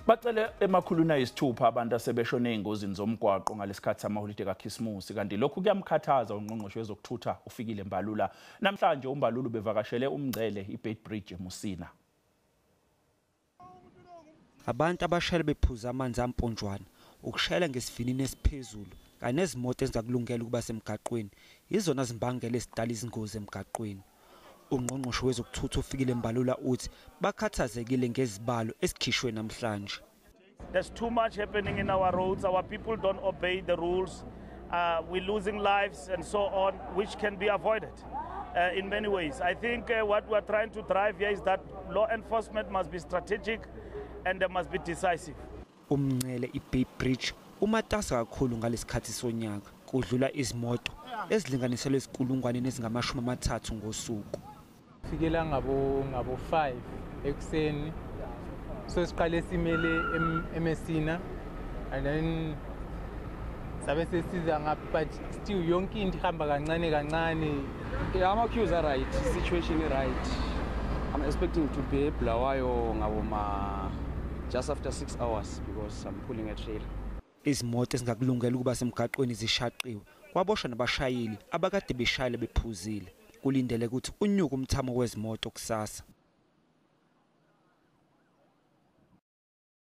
Bacele 600 abantu asebeshone ezingozini zomgwaqo ngalesikhathi samaholide kaKhisimusi, kanti lokhu kuyamkhathaza ungqongqoshe wezokuthutha uFikile Mbalula. Namhlanje uMbalula ubevakashele umngcele iBeitbridge eMusina. Abantu abashayela bephuza amanzi amponjwana, ukushayela ngesivinini esiphezulu kanye nezimoto ezingakulungela ukuba semgaqweni yizona zimbangela ezidala izingozi emgaqweni. Ungqongqoshe wezokuthutha uFikile Mbalula uthi bakhathazekile ngezibalo esikhishwe namhlanje. There's too much happening in our roads. Our people don't obey the rules. We're losing lives and so on, which can be avoided in many ways. I think what we're trying to drive here is that law enforcement must be strategic and they must be decisive. Umngcele iBeitbridge umatasa kakhulu ngalesikhathi sonyaka, kudlula izimoto ezilinganiselwe ezinkulungwaneni ezingama-30 ngosuku. Fikela ngabo 5 ekuseni, so siqale simele eMessina and then sabe sesiza ngapha, but still yonke into ihamba kancane kancane. Yeah, ama-queues are right, situation is right. I'm expecting to be eBulawayo ngabo ma just after 6 hours because I'm pulling a trailer. Izimoto ezingakulungela ukuba semgaqweni zishaqiwe, kwaboshwa nabashayeli abakade beshayela bephuzile. Kulindele ukuthi unyuke umthamo wezimoto kusasa.